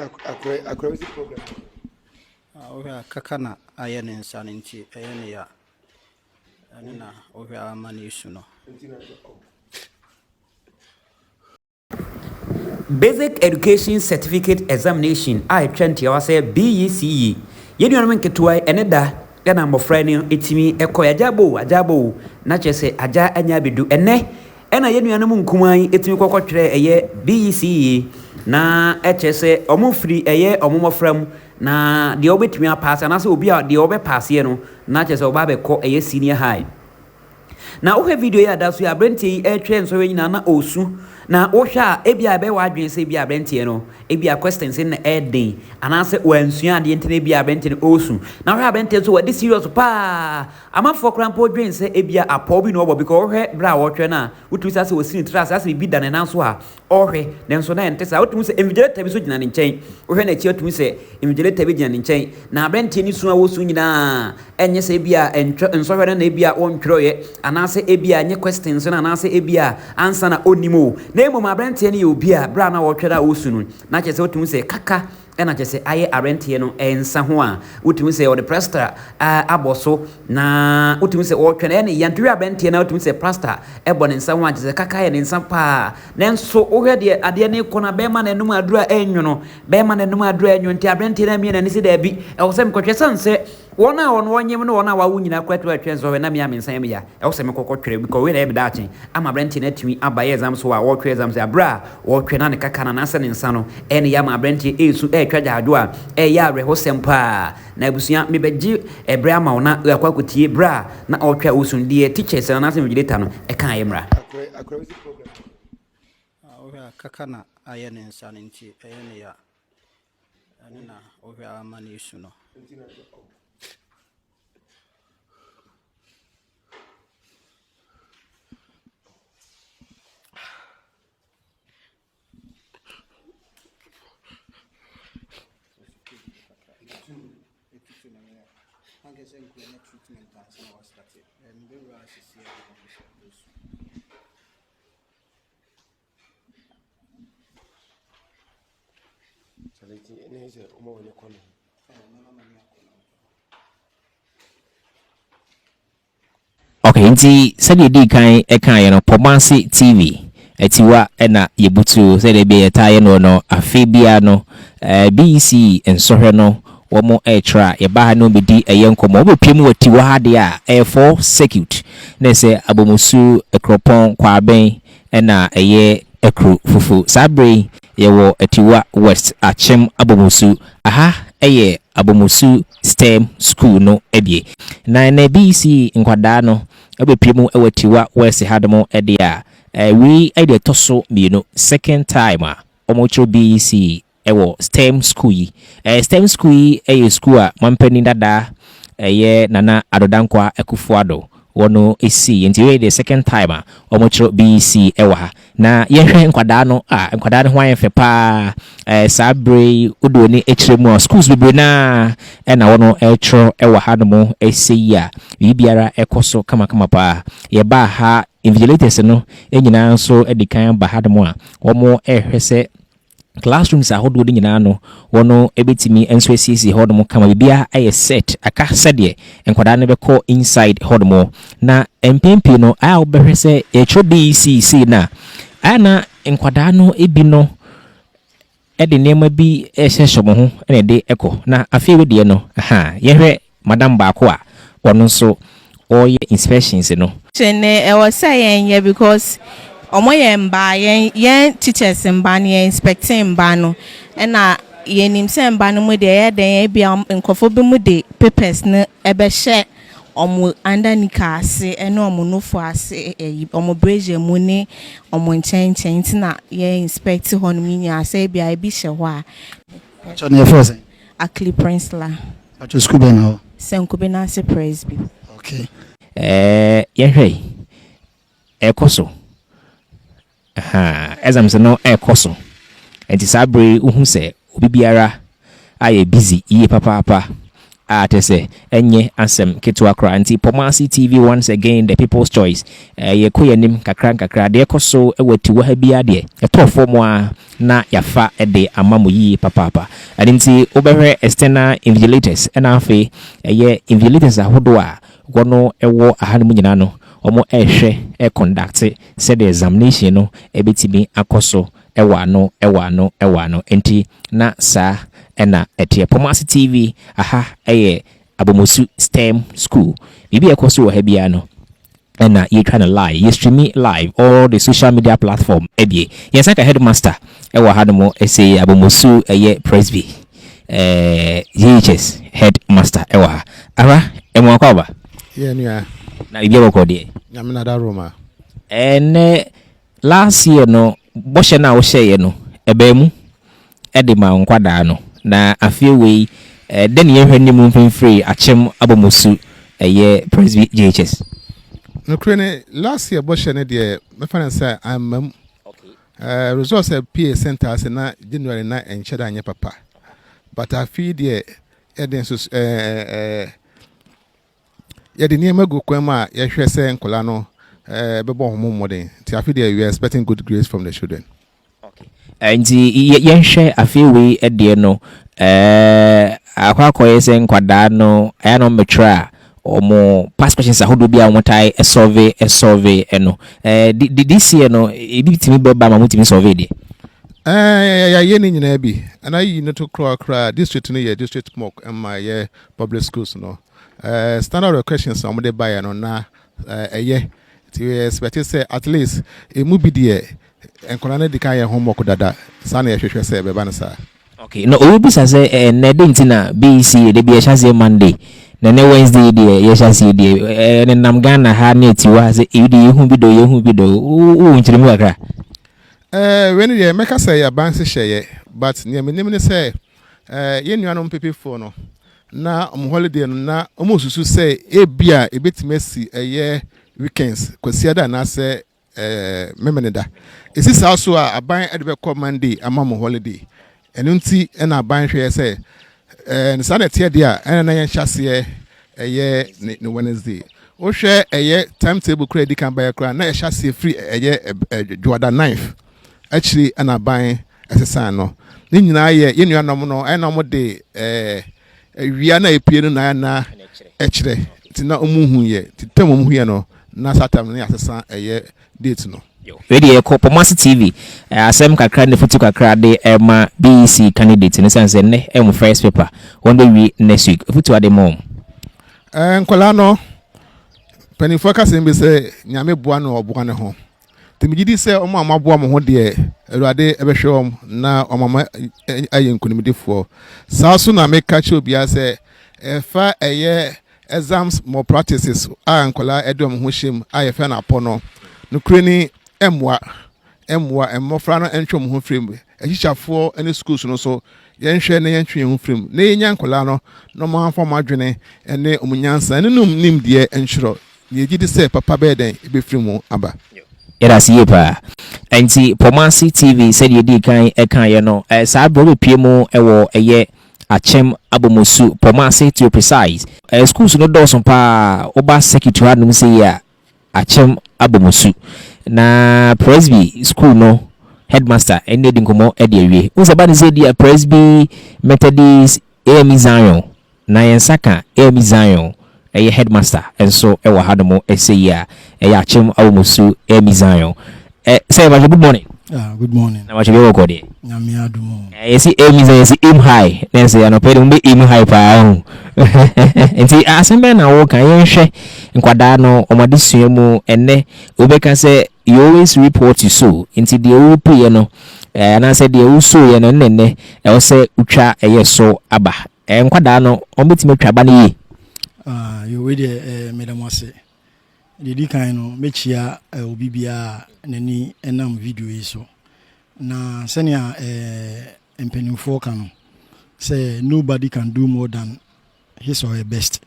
Akora si problem. Wohwɛ a kaka na ayɛ ne nsa no nti ɛyɛ ne ya. Ɛno na wohwɛ a ama no esu no. Basic Education Certificate Examination a ɛtwa ntiawa sɛ BECE. Yɛn nuanom nketewa yi, ɛne da na mmɔfra no tumi kɔ. Agya abɔ o, agya abɔ o, na kyerɛ sɛ agya anya abɛdu. Ɛnnɛ ɛna yɛn nuanom nkumaa yi tumi kɔkɔtwerɛ ɛyɛ BECE yi, na ɛkyerɛ sɛ wɔn firi ɛyɛ wɔn mmɔfra mu, na deɛ wɔbɛtumi apaase anaasɛ obi a deɛ wɔbɛpaaseɛ no, na kyerɛ sɛ wɔba abɛkɔ ɛyɛ senior high. Na wohwɛ video yi a ɛda so yi a, aberanteɛ yi retwɛn nsɔhwɛ nyinaa na ɔresu. Na wohwɛ a, ebia ɛbɛyɛ w'adwene sɛ ebia aberanteɛ no, ebia questions no na ɛyɛ den, anaasɛ wansua adeɛ nti na ebia aberanteɛ no ɔresu. Na wohwɛ aberanteɛ nso wadi serious paa. Amanfoɔ koraa mpo dwen sɛ ebia apɔw bi na ɔbɔ because wohwɛ berɛ a ɔretwɛn no a, wotumi sɛ asɛ wasi ne tiri ase, asɛ biribi da ne nan so a ɔrehwɛ, nanso na ɛnte saa. Wotumi sɛ invigilator bi nso gyina ne nkyɛn. Wohwɛ n'akyi a, wotumi sɛ invigilator bi gyina ne nkyɛn. Na aberanteɛ no su a ɔresu nyinaa, ɛnyɛ sɛ ebia ntwɛ nsɔhwɛ no na ebia ɔntwerɛeɛ, anaasɛ ebia ɛnyɛ questions no, anaasɛ ebia ansa na ɔnnim o. Na mmom aberanteɛ no yɛ obi a berɛ a na ɔretwerɛ a ɔresu no, na kyerɛ sɛ wotumi sɛ kaka na kyerɛ sɛ ayɛ aberanteɛ no nsa ho a, wotumi sɛ ɔde plasta abɔ so, na wotumi sɛ ɔretwɛn ɛyɛ ne ya. Nti wohwɛ aberanteɛ no a, wotumi sɛ plasta bɔ ne nsa ho a, kyerɛ sɛ kaka yɛ ne nsa paa. Nanso wohwɛ deɛ adeɛ no rekɔ no a, bɛrima no anom aduro a ɛnwono, bɛrima no anom aduro a ɛnwono, nti aberanteɛ no amia n'ani sɛ daabi, ɛwɔ sɛ mekɔhwɛ. Ɛsiane sɛ wɔn a wɔn wɔnyem ne wɔn a wɔawo nyinaa koraa tumi atwɛn sɛ ɔhwɛ na me a me nsa yɛ me ya, ɛwɔ sɛ mekɔ kɔtwerɛ because wei na ɛyɛ me daakye ama aberanteɛ no atumi aba yɛ exam so a ɔretwerɛ exam sɛ aberɛ a ɔretwerɛ na ne kaka no anaasɛ ne nsa no ɛyɛ ne ya ma aberanteɛ ɛresu ɛretwa gyaadwo a ɛyɛ awerɛhosɛm paa. Na abusua mebɛgye ɛberɛ ama wo na akɔ akɔtie berɛ a na ɔretwerɛ a ɔresu no deɛ teachers no anaasɛ invigilator no ɛkaeɛ mmra. Wohwɛ a kaka na ayɛ ne nsa no nti ɛyɛ ne ya. Ɛno na wohwɛ a ama no esu no. Ok, nti sɛdeɛ yɛdii kan kaeɛ no, Pɔmase TV, atiwa na yɛbutu sɛdeɛ ebia yɛtaa yɛ noɔ no, afe biara no, BEC nsɔhwɛ no wɔn rekyerɛ a, yɛba ha ne wɔn bɛdi ɛyɛ nkɔmmɔ. Wobɛpue mu wɔ Atiwa ha deɛ a, ɛyɛ four circuit, na ɛsɛ Abomusu, Akuropɔn, Kwaabɛn, ɛna ɛyɛ Akuro Fufu. Saa berɛ yi, yɛwɔ Atiwa West, Akyem Abomusu. Aha yɛ Abomusu STEM School no bie. Na ɛnɛ BEC nkwadaa no bɛpue mu wɔ Atiwa West ha nom deɛ a, wei yɛ deɛ ɛtɔ so mmienu, second time a wɔkyerɛ BEC wɔ STEM School yi. STEM School yi yɛ sukuu a mampanin dada ɛyɛ Nana Addo Dankwa Akufo-Addo wɔ no sii. Nti wei yɛ the second time a wɔkyerɛ BEC wɔ ha. Na yɛhwɛ nkwadaa no a, nkwadaa no ho ayɛ fɛ paa. Saa berɛ yi wode w'ani kyerɛ mu a, schools bebree no ara na wɔn rekyerɛ wɔ hanom sɛ yi a, biribiara kɔ so kamakama paa. Yɛbaa ha, invigilators no nyinaa nso di kan ba hanom a wɔrehwɛ sɛ classrooms ahodoɔ no nyinaa no wɔn bɛtumi nso asiesie hɔnom kama, biribiara ayɛ set aka sɛdeɛ nkwadaa no bɛkɔ inside hɔnom. Na mpɛn pii no a wobɛhwɛ sɛ yɛtwerɛ BEC sei no a, ɛyɛ na nkwadaa no bi no de nneɛma bi ɛhyehyɛ wɔn ho na ɛde kɔ. Na afei wei deɛ no, aha yɛhwɛ madam baako a ɔno nso ɔreyɛ inspections no. Ne ɛwɔ sɛ yɛnyɛ because ɔmo yɛ mbaa, yɛn teachers mbaa no, yɛn inspecting mbaa no, ɛna yɛnim sɛ mbaa no mu deɛ ɛyɛ den, ebia nkurɔfoɔ bi mu de papers no ɛbɛhyɛ ɔmo under nika ase ɛne ɔmo nofo ase, ɛyi ɔmo brazier mu ne ɔmo nkyɛnkyɛn, nti na yɛn inspect hɔ nom nyinaa sɛ ebia ebi hyɛ hɔ a. Pakyɛ, ne yɛfrɛ sɛn? Akli Prinsla. Pakyɛ, sukuu bɛn na hɔ? Sɛnkobi Presby. Okay. Yɛhwɛ yi, ɛkɔ so. Aha, exams no ɛkɔ so. Nti saa bere yi wohu sɛ obi biara ayɛ busy yie papaapa. a kyerɛ sɛ ɛnyɛ asɛm ketewa koraa. Nti Pomasi TV once again the people's choice. Yɛkɔ yɛn anim kakra nkakra. Deɛ ɛkɔ so wɔ atiwa ha biara deɛ ɛtɔɔ fam a na yɛafa de ama mo yie papaapa. Ɛno nti wobɛhwɛ external invigilators ɛna afei ɛyɛ invigilators ahodoɔ a wɔn wɔ ahanom nyinaa no wɔn ɛrehwɛ ɛconduct sɛdeɛ examination no ɛbɛtumi akɔ so ɛwɔ ano ɛwɔ ano ɛwɔ ano. Nti na saa ɛna ɛteɛ. Pomasi TV aha ɛyɛ Abomosu STEM School. Biribi a ɛkɔ so wɔ ha biara no ɛna yɛtwa no live, yɛstreami live all the social media platform. Ɛbie yɛn nsa ka headmaster ɛwɔ ha nom ɛsɛ Abomosu ɛyɛ Presby JHS headmaster ɛwɔ ha ara ɛmu akɔ aba. Yɛ nua. Na biribi abɔkɔ deɛ? Nyame na da Roma. Ɛnɛ last year no bɔhyɛ no a wohyɛeɛ no ɛbɛn mu ɛde ma nkwadaa no na afei wei ɛdɛ ne yɛhwɛ ne mu mfimfiri Akyem Abomosu ɛyɛ Presby JHS. Nokorɛ ne last year bɔhyɛ no deɛ mɛfa no sɛ amma mu. Results a pie center ase na January na ɛnkyɛ da anyɛ papa, but afei deɛ yɛde nso yɛde nneɛma gu kwan mu a yɛhwɛ sɛ nkɔla no bɛbɔ wɔn ho mmɔden, nti afei deɛ we are expecting good grades from the children. Nti yɛnhwɛ afei wei deɛ no akɔ akɔyɛ sɛ nkwadaa no ɛyɛ na ɔmmɛtwerɛ a ɔmo past questions ahodoɔ bi a wɔn tae ɛsolve ɛsolve ɛno this year no ebi tumi bɛba ma mo tumi solve deɛ? Yɛayɛ ne nyinaa bi ɛna yi no to koraa koraa district no yɛ district mock ɛma yɛ public schools no standard of questions a wɔde baeɛ no na ɛyɛ nti yɛ expect sɛ at least emu bi deɛ nkwadaa no di kan yɛ homework dada saa na yɛhwehwɛ sɛ ɛbɛba no saa. Okay, na obi bisa sɛ ɛnɛ de nti na BEC de bi yɛhyɛ aseɛ Monday na ne Wednesday deɛ yɛhyɛ aseɛ deɛ nenam Ghana ha ne atiwa ha sɛ ebi de yɛhu bi do yɛhu bi do wo nkyerɛmu kakra. Wei no deɛ mɛka sɛ yɛ aban hyehyɛeɛ, but nea menim ne sɛ yɛn nuanom pepefoɔ no na ɔmo holiday no na ɔmo susu sɛ ebi a ebetumi asi ɛyɛ weekends, Kwasiada anaasɛ Memeneda. Esi saa so a aban ɛde bɛkɔ Monday ama mo holiday. Ɛno nti ɛna aban hwɛ sɛ saa na ɛteɛ deɛ a ɛna na yɛn hyɛ aseɛ ɛyɛ ne Wednesday. Wohwɛ ɛyɛ timetable kora edi kan bɛyɛ kora na ɛhyɛ aseɛ firi ɛyɛ ɛ Dwoada 9th akyiri ɛna aban ɛsesan no. Ne nyinaa yɛ yɛn nuanom no ɛna wɔn de awia na epie no na na ɛkyerɛ nti na wɔn hu yɛ nti tɛm wɔn hu yɛ no na saa tam no yɛ asesa ɛyɛ date no. Wei deɛ yɛkɔ Pomasi TV asɛm kakra ne fotu kakra de ɛma BEC candidate no sane sɛ nnɛ ɛmu first paper wɔn bɛwie next week, fotu ade ma wɔn. Nkwadaa no mpanimfoɔ kasa bi sɛ Nyame boa no ɔboa ne ho, nti megye di sɛ ɔmo a moaboa mo ho deɛ Awurade ɛbɛhwɛ wɔn na ɔmo ama ayɛ nkonimdifoɔ. Saa so na meka kyerɛ obiara sɛ ɛfa ɛyɛ exams malpractices a nkwadaa ɛde wɔn ho hyɛ mu a yɛfrɛ no apɔ no nokure ni ɛmmoa ɛmmoa mmɔfra no ɛntwe wɔn ho firi mu. Akyikyafoɔ ne schools no so yɛnhwɛ na yɛntwe yɛn ho firi mu na yɛnya nkwadaa no na ɔmo afa ɔmo adwene ne ɔmo nyansa ne nom nimdeɛ nkyerɛ na yɛgye di sɛ papa bɛyɛ dɛn ebɛfiri mu aba. Yɛda ase yie paa. Nti Pomasi TV sɛdeɛ di kan ɛkaeɛ no saa berɛ wobɛpie mu ɛwɔ ɛyɛ Akyem Abomosu, Pomasi to be precise. Schools no dɔɔso paa. Woba circuit hanom sɛ yi a Akyem Abomosu na Presby school no headmaster ɛne di nkɔmmɔ ɛde awie. Wo sɛ ba ne sɛ di a Presby Methodist AME Zion na yɛn nsa ka AME Zion ɛyɛ headmaster nso ɛwɔ hanom ɛsɛ yi a ɛyɛ Akyem Abomosu AME Zion ɛ sɛ yɛbàtɛ good morning. Ah, good morning. Na bàtɛ bi wɔ kɔ deɛ? Nyame adom o. Yɛsi AME Zion, yɛsi aim high na yɛsɛ anɔpɛ de mo bɛ aim high paa ho. Nti asɛm bɛn na wɔka yɛnhwɛ nkwadaa no wɔn adesua mu ɛnɛ? Wobɛka sɛ you always reap what you sow, nti deɛ wɔrepuiɛ no anaasɛ deɛ wosoeɛ no nnɛ ɛwɔ sɛ wotwa ɛyɛ so aba. Nkwadaa no wɔn bɛtumi atwa aba no yie? Ah, yo, wei deɛ meda mo ase. Deɛ di kan no mɛkyia obi biara n'ani ɛnam video yi so na sɛnea mpanimfoɔ ka no sɛ nobody can do more than his or her best.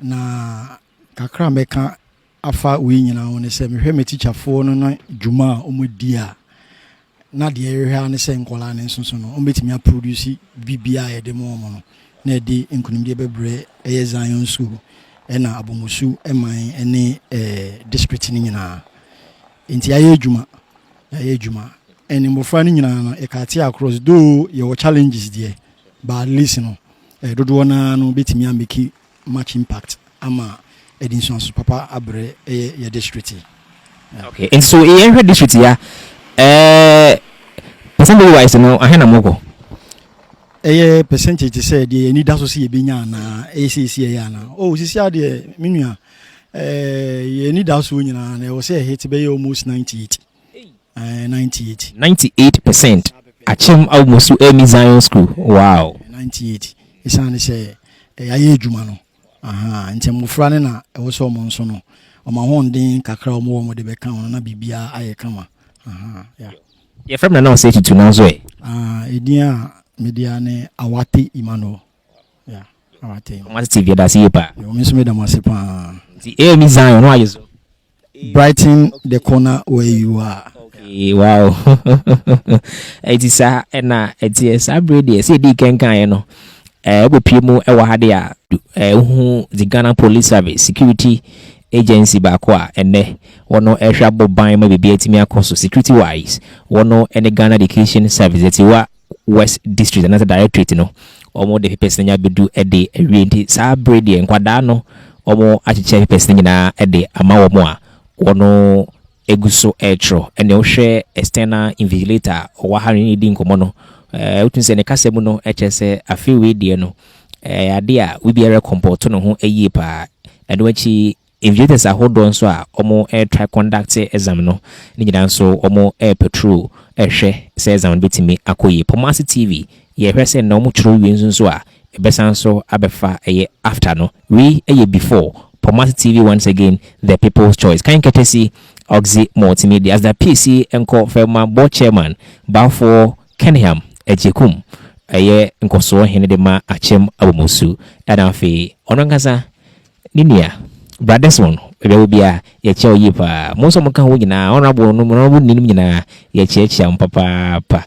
Na kakra mɛka afa wei nyinaa ho ne sɛ mehwɛ me tikyafoɔ no no dwuma a wɔdi a na deɛ ɛhwehwɛ ne sɛ nkɔlaa ne nso so no wɔbɛtumi aproduce biribiara a yɛde ma wɔn no. Na ɛde nkonimdie bɛbrɛ ɛyɛ Zion School ɛna Abomosu man ne district no nyinaa. Nti yɛayɛ adwuma, yɛayɛ adwuma. And mmɔfra no nyinaa no, yɛcut across, though yɛwɔ challenges deɛ, but at least no, dodoɔ naa no bɛtumi amake much impact ama ɛde nsuanso papa abrɛ ɛyɛ yɛ district yi. Okay, nti so yɛhwɛ district ya, percentage wise no, ahe na mokɔ? Ɛyɛ percentage te sɛ deɛ yɛni da so sɛ yɛbɛnya anaa ɛyɛ sɛ ɛsi ɛyɛ anaa? Oh, sisi adeɛ, me nua, yɛni da so nyinaa na ɛwɔ sɛ ɛhit bɛyɛ almost 98, 98. 98% Akyem Abomosu AME Zion School, wow. 98, ɛsiane sɛ yɛayɛ adwuma no aha. Nti mmɔfra no na ɛwɔ sɛ ɔmo nso no, ɔmo ahoɔden kakra a ɔmo wɔ, ɔmo de bɛka ho na biribiara ayɛ kama aha, yeah. Yɛfrɛ m na na ɔsɛ tutu no nso ɛ? Ah, ɛdin a mede a ne Awate Emmanuel, yeah, Awate Emmanuel. Kumasi TV, yɛda ase yie paa. Yo, me nso meda mo ase paa. Nti AME Zion no ayɛ so. Brighten the corner where you are. Okay, wow. Ɛti saa ɛna ɛteɛ saa bere deɛ sɛ ɛdii kɛnkaeɛ no, wobɛpie mu ɛwɔ ha deɛ a, wohu the Ghana Police Service security agency baako a ɛnɛ wɔno ɛhwɛ abɔ ban ma biribi atumi akɔ so security wise. Wɔno ɛne Ghana Education Service Atiwa West District anaasɛ Directorate no, wɔn de papers no nya bɛdu ɛde awie. Nti saa bere deɛ, nkwadaa no, wɔn akyekyɛ papers no nyinaa ɛde ama wɔn a wɔno egu so ɛretwerɛ. Ɛnna wohwɛ external invigilator a ɔwɔ ha ne di nkɔmɔ no, wotumi sɛ ne kasa mu no ɛkyerɛ sɛ afei wei deɛ no, adeɛ a obiara comport ne ho yie paa. Ɛno akyi, invigilators ahodoɔ nso a wɔn ɛretry conduct exam no ne nyinaa nso, wɔn ɛrepatrol ɛrehwɛ sɛ exam no bɛtumi akɔ yie. Pomasi TV yɛhwɛ sɛ na wɔn twerɛ wie nso a, ɛbɛsan so abɛfa ɛyɛ after no. Wei ɛyɛ before. Pomasi TV, once again, the people's choice. Kan kɛtɛsi Oxy Multimedia as the PC nkɔ fɛma board chairman Baafoɔ Kenham Agyekum, ɛyɛ nkɔsoɔ hene de ma Akyem Abomosu, ɛna afei ɔno ankasa ne nua Bra Desmond, baabi a wɔ biara yɛkyia wo yie paa. Mo nso mo ka ho nyinaa, honorable no, honorable ninom nyinaa, yɛkyiakyia mo papaapa.